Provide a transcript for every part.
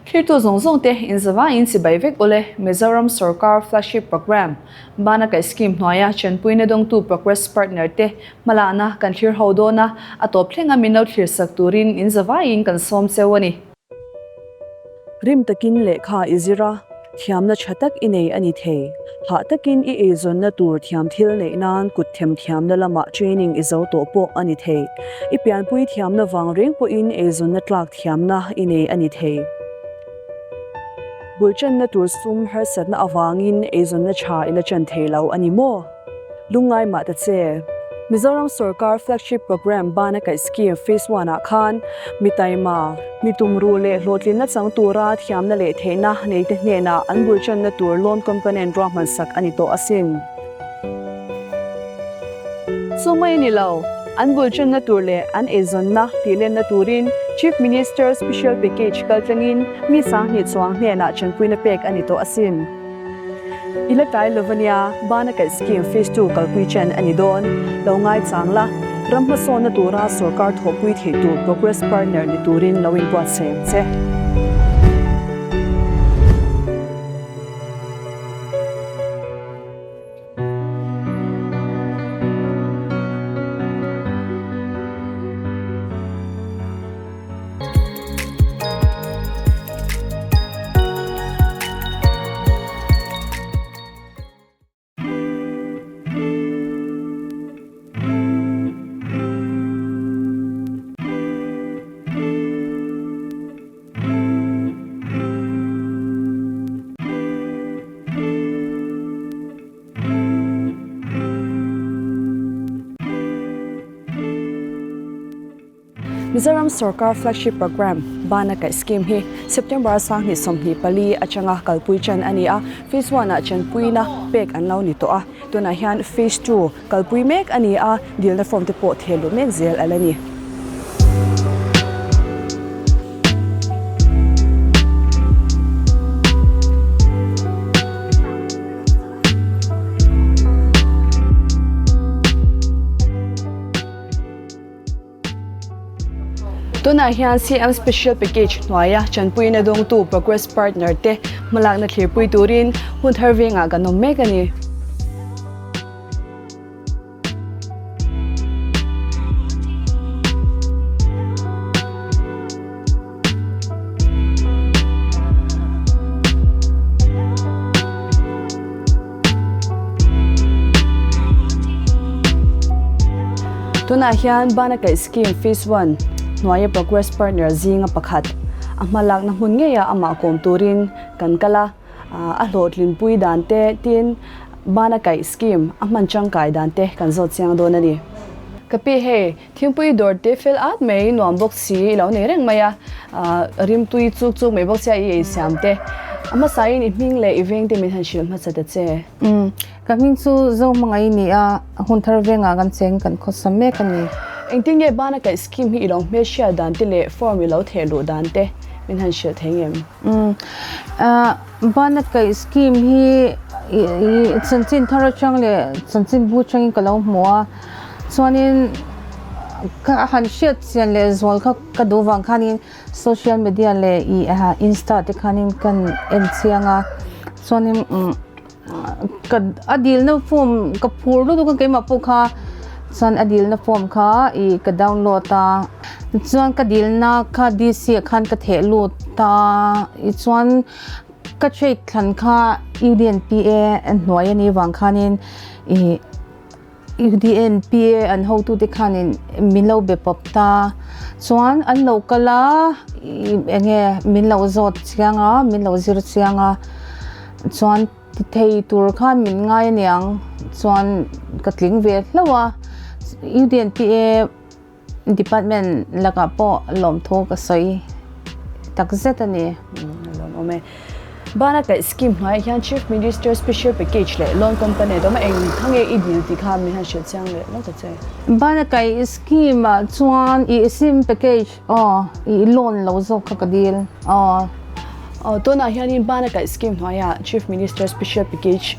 Thlirtu zawng zawng te inzavaiin chibai vek ule Mizoram Sorkar Flagship Programme Bana Kaih Scheme hnuaia chenpuina dawngtu Progress Partner te hmalakna kan thlir ho dawn a, a tawp thlenga min lo thlir sak turin inzavaiin kan sawm cheu a ni. Rim takin lehkha i zir a, thiamna tha tak i nei a ni thei. Hah takin i eizawnna tur thiam thil neih nan kut them thiamna lamah training i zo tawh pawh a ni thei. I pianpui thiamna vang reng pawhin eizawnna tlak thiamna i nei a ni thei. Bul channa tur sum harsatna avangin eizawnna tha i la chan thei lo a ni maw? Lungngai mah ta che. Mizoram sorkar flagship programme Bana Kaih Scheme Phase One ah khan mi taima, mi tumruh leh hlawhtlinna chang tura thiamna leh theihna neite hnenah an bul channa tur loan component ruahman sak a ni tawh asin. Chu mai a ni lo, an bul channa tur leh an eizawnna tihlenna turin Chief Minister Special Package kaltlangin mi 2000 chuang hnenah chanpuina pek a ni tawh asin. I la tlai lo ania, Bana Kaih Scheme Phase Two kalpui chen a ni dawn. Lo ngaichang la, ram hmasawnna tura sorkar thawhpui theih tur Progress Partner ni turin lo inbuatsaih ang che. Mizoram sorkar flagship programme Bana Kaih Scheme hi September 2024 atanga kalpui ṭan a ni a, Phase One ah ṭanpuina pek an lo ni tawh a, tunah hian Phase Two kalpui mek a ni a, dilna form te pawh theh luh mek zel a la ni. Tunah hian CM Special Package hnuaia chanpuina dawngtu Progress Partner te hmalakna thlirpui turin hun thar vengah kan awm mek a ni. Tunah hian Bana Kaih Scheme Phase One hnuaia Progress Partner zinga pakhat a hmalakna hmun ngeia amah kawm turin kan kal a, a hlawhtlinpui dan te tin Bana Kaih Scheme a hman tangkai dan te kan zawt chiang dawn a ni. Ka pi hei thingpui dawr te fel at mai nuam bawk si i lo nei reng mai a, rimtui chuk chuk mai bawk sia i ei siam te. A hmasain i hming leh i veng te min han hrilh hmasa ta che. Umm, ka hming chu Zohmangaih i ni a, hun thar vengah kan cheng kan khawsa mek a ni. Engtin nge bana kaih scheme hi i lo hmelhriat dan te leh form i lo theh luh dan te min han hrilh thei ngem? Umm, bana kaih scheme hi i chanchin thar atang leh chanchin bu atangin ka lo hmu a, chuanin ka han hriat chian leh zual kha ka duh vang khanin social media leh i insta te khanin kan en chiang a, chuanin umm ka a dilna form ka phur lutuk a keimah pawh kha chuan a dilna form kha ih ka download a chuan ka dilna kha D_C ah khan ka theh lut a tichuan ka trade thlan kha U_D_N_P_A hnuai a nih vang khanin ih. UDNPA an hotute khanin min lo be pawp ta. Chuan an lo kal a, eng nge min lo zawt chiang a, min lo zir chiang a. Chuan ti thei tur khan min ngai aniang chuan ka tling ve hlauh a. UDNPA department lakah pawh lawmthu ka sawi tak zet a ni. Lawm awm e. Bana kaih scheme hnuaiah hian Chief Minister Special Package leh Loan Component awm a, eng kha nge i dil tih kha min han hrilh chiang leh lo ta che. Bana kaih scheme ah chuan i sim package aw i loan lo zawk kha ka dil aw. Aw tunah hianin Bana kaih scheme hnuaiah Chief Minister Special Package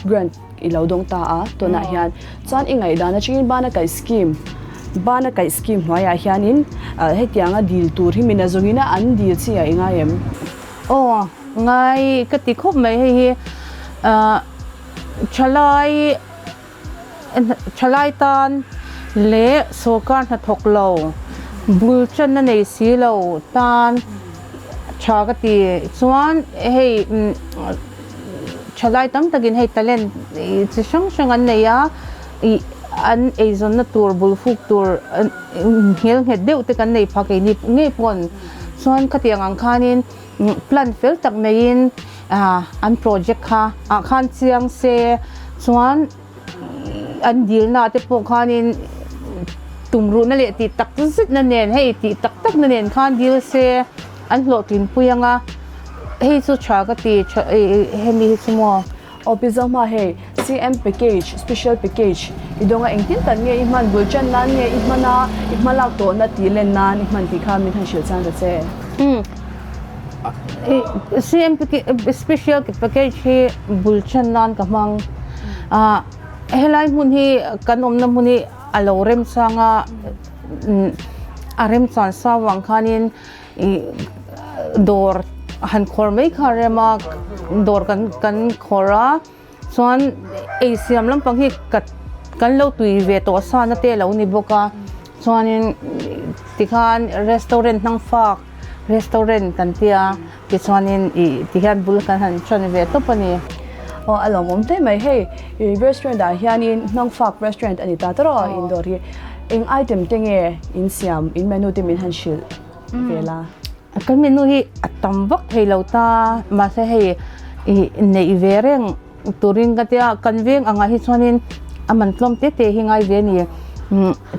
grant I lo dawng ta a, tunah hian chuan i ngaihdan atangin bana kaih scheme bana kaih scheme hnuaiah hianin hetianga dil tur hi mina zawngin a an dil chi a i ngai em? Aw ngai ka ti khawp mai hei hi ah thalai thalai tan leh sawrkar hnathawk lo bul channa nei si lo tan tha ka ti chuan hei thalai tam takin hei talent chi hrang hrang an nei a ih an eizawnna tur bul fuk tur nghel nghet deuh te kan nei phah keini ngei pawn chuan khatiang ang khanin plan fel tak neiin ah an project kha ah khan chiang se chuan an dilna te pawh khanin tumruhna leh tih tak zet na nen hei tih tak tak na nen khan dil se an hlawhtlin pui ang a hei chu tha ka ti tha hemi hi chu maw. Aw pi Zohma hei CM package special package i dawnga engtin tak nge i hman bul tan nan nge i hman a i hma lak tawhna tih len nan i hman tih kha min han hrilh chang ta che. CM special package hi bul tan nan ka hmang a helai hmun hi kan awmna hmun hi a lo remchang a a remchan sa vang khanin ih dawr han khawr mai kha a rem a dawr kan kan khawr a chuan ei siam lampang hi ka kan lo tui ve tawh sa na te a lo ni bawk a chuanin tikhan restaurant hnang fak restaurant kan tia tichuanin ih tihian bul kan han ṭan ve tawp a ni. Aw a lawmawm hle mai hei ih restaurant ah hianin hnang fak restaurant a ni ta tawrh a in dawr hi eng item te nge in siam in menu te min han hrilh. vel a. Kan menu hi a tam vak thei lo ta mahse hei ih neih ve reng turin ka tia kan veng angah hi chuanin a man tlawm te te hi ngai ve a ni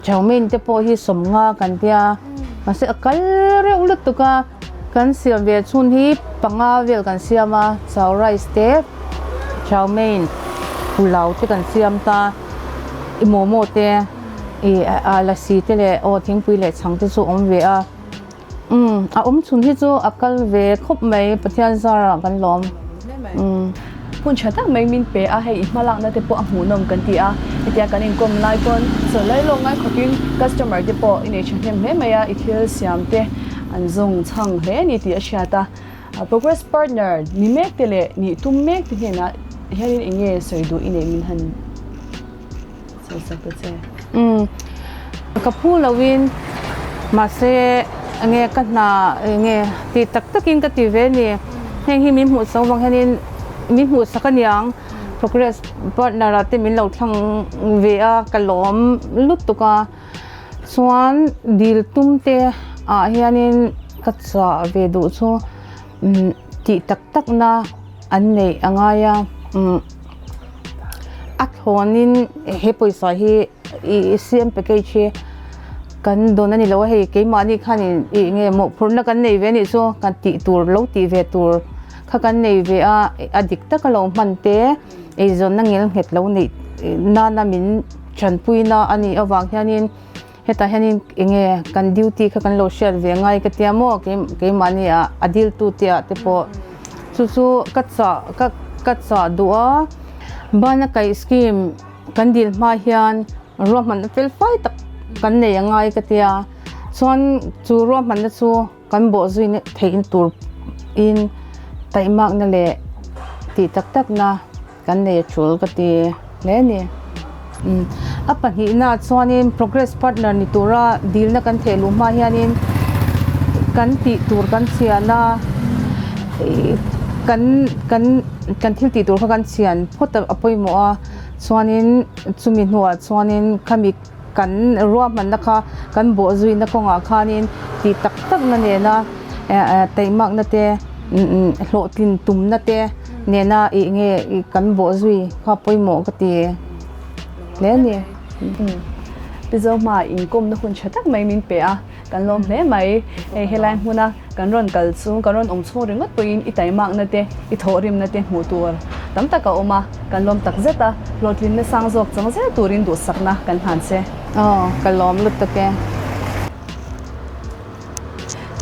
chow mein te pawh hi sawmnga kan tia mahse a kal reuh lutuk a kan siam ve chhun hi panga vel kan siam a chow rice te chow mein pulao te kan siam ta i momo te. Ih a lasi te leh aw thingpui leh chhang te chu awm ve a umm a awm chhun hi chu a kal ve khawp mai Pathian zarah kan lawm umm. Hun tha tak mai min pe a, hei i hmalakna te pawh a hmuhnawm kan ti a, hetia kan inkawm lai pawn chawlh lawk ngai khawpin customer te pawh i nei thahnem hle mai a, i thil siam te an zawng chhang hle a ni tih a hriat a, progress partner ni mek te leh nih tum mek te hnenah hianin eng nge sawi duh i neih min han. Umm ka phu loin mahse enge ka hna enge tih tak takin ka ti ve a ni heng hi min hmuh chho vang hianin min hmuh sak aniang progress partner ah te min lo thlang ve a ka lawm lutuk a chuan dil tum te ah hianin ka chah ve duh chu umm tih tak tak na an neih a ngai a umm. A thlawnin he pawisa hi ih CM package hi kan dawn a ni lo a hei keimahni khanin ih nge mawhphurhna kan nei ve a nih chu kan tih tur lo tih ve tur kha kan nei ve a a dik taka lo hman te eizawnna ngel nghet lo neih nana min tanpuina a nih avang hianin hetah hianin eng nge kan duty kha kan lo hriat ve ngai ka tia maw keimahni ah a dil tu te ah te pawh chu chu ka chah ka ka chah duh a bana kaih scheme kan dil hma hian ruahmanna fel fai tak kan nei a ngai ka tia chuan chu ruahmanna chu kan bawh zui theih tur in taihmakna leh tih tak tak na. Kan nei a tul ka ti hle a ni. A pahnihna chuanin progress partner ni tura dilna kan theh luh hma hianin kan tih tur kan chhian a, kan kan kan thil tih tur kha kan chhian phawt a pawimawh a, chuanin chumi hnuah chuanin khami kan ruahmanna kha kan bawhzuina kawngah khanin tih tak takna nena taihmakna te hlawhtlin tumna te nena ih nge kan bawhzui kha pawimawh ka ti hle a ni. Pi Zohma inkawmna hun tha tak mai min pe a, kan lawm hle mai. Hei helai hmuna kan rawn kal chung, kan rawn awm chhung ringawt pawhin i taimakna te, i thawhrimna te hmuh tur tam tak a awm a, kan lawm tak zet a, hlawhtlinna sang zawk chang zel turin duhsakna kan hlan che. Aw, ka lawm lutuk e.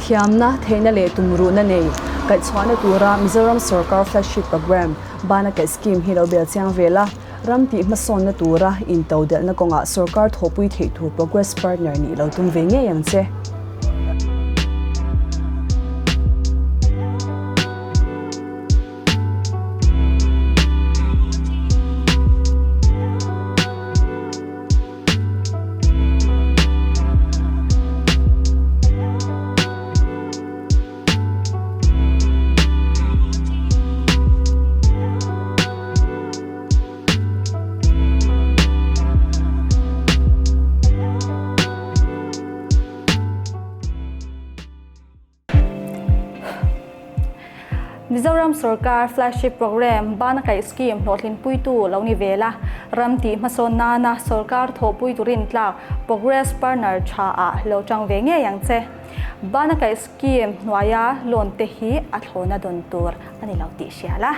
Thiamna, theihna leh tumruhna nei kaihchhuahna tura Mizoram Sorkar Flagship Programme, Bana Kaih Scheme hi lo bel chiang vel a, ram tih hmasawnna tura intodelhna kawngah sorkar thawhpui theih tur Progress Partner nih lo tum ve ngei ang che. Mizoram sorkar flagship programme Bana Kaih Scheme hlawhtlinpuitu lo ni ve la, ram tih hmasawn nana sorkar thawhpui turin tlak Progress Partner tha ah lo tang ve ngei ang che. Bana Kaih Scheme hnuaia loan te hi a thlawna dawn tur a ni lo tih hria la.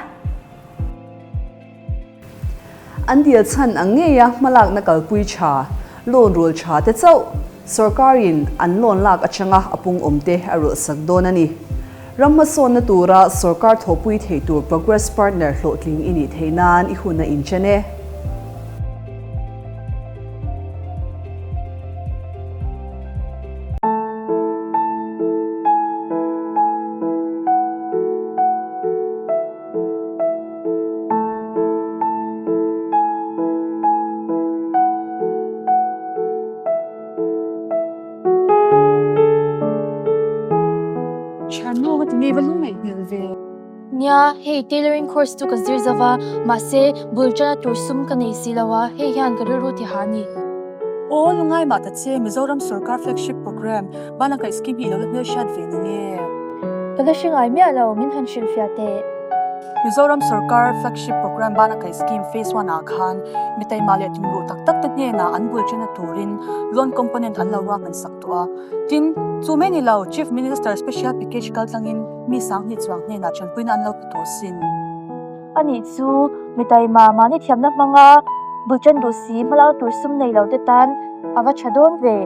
An dil chhan ang ngeia hmalakna kalpui tha, loan rul tha te chauh sorkarin an loan lak atanga a pung awm te a rulhsak dawn a ni. Ram hmasawnna tura sorkar thawhpui thei tur Progress Partner hlawhtling i nih theih nan i hun a inchen e. Thiannu ka ti ngei va lu ngaih hmel ve. Nia, hei tailoring course chu ka zir zo va, mahse bul tana tur sum ka nei si lo a, hei hian ka rilru ti ha a ni. Aw lungai mah ta che, Mizoram sorkar flagship programme Banakaih scheme hi i lo la hmelhriat ve ni nge? Ka la hre ngai miah lo, min han hrilhfiah teh. Mizoram sorkar flagship programme Banakaih scheme phase one ah khan mi taima leh tumruh tak tak te hnenah an bul tena turin loan component an lo ruahman sak tawh a. Tin, chu mai ni lo, Chief Minister special package kaltlangin mi sanghnih chuang hnenah tanpuina an lo pe tawh sin. Anih chu, mi taima mahni thiamna hmanga bul tan duh si hmalak tur sum nei lo te tan a va tha dawn ve.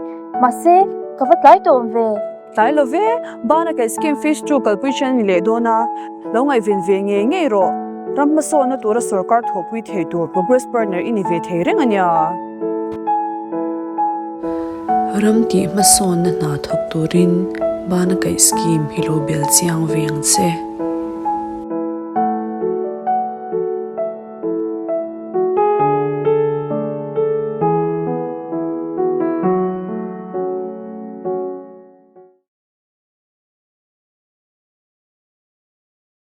Mahse, ka va tlai tawh awm ve. Tlai lo ve, bana kaih scheme phase two kalpui ṭhen a ni leh dawn a, lo ngaihven ve ngei ngei rawh. Ram hmasawnna tura sorkar thawhpui thei tur progress partner i ni ve thei reng a nia. Ram tih hmasawnna hna thawk turin bana kaih scheme hi lo bel chiang ve ang che.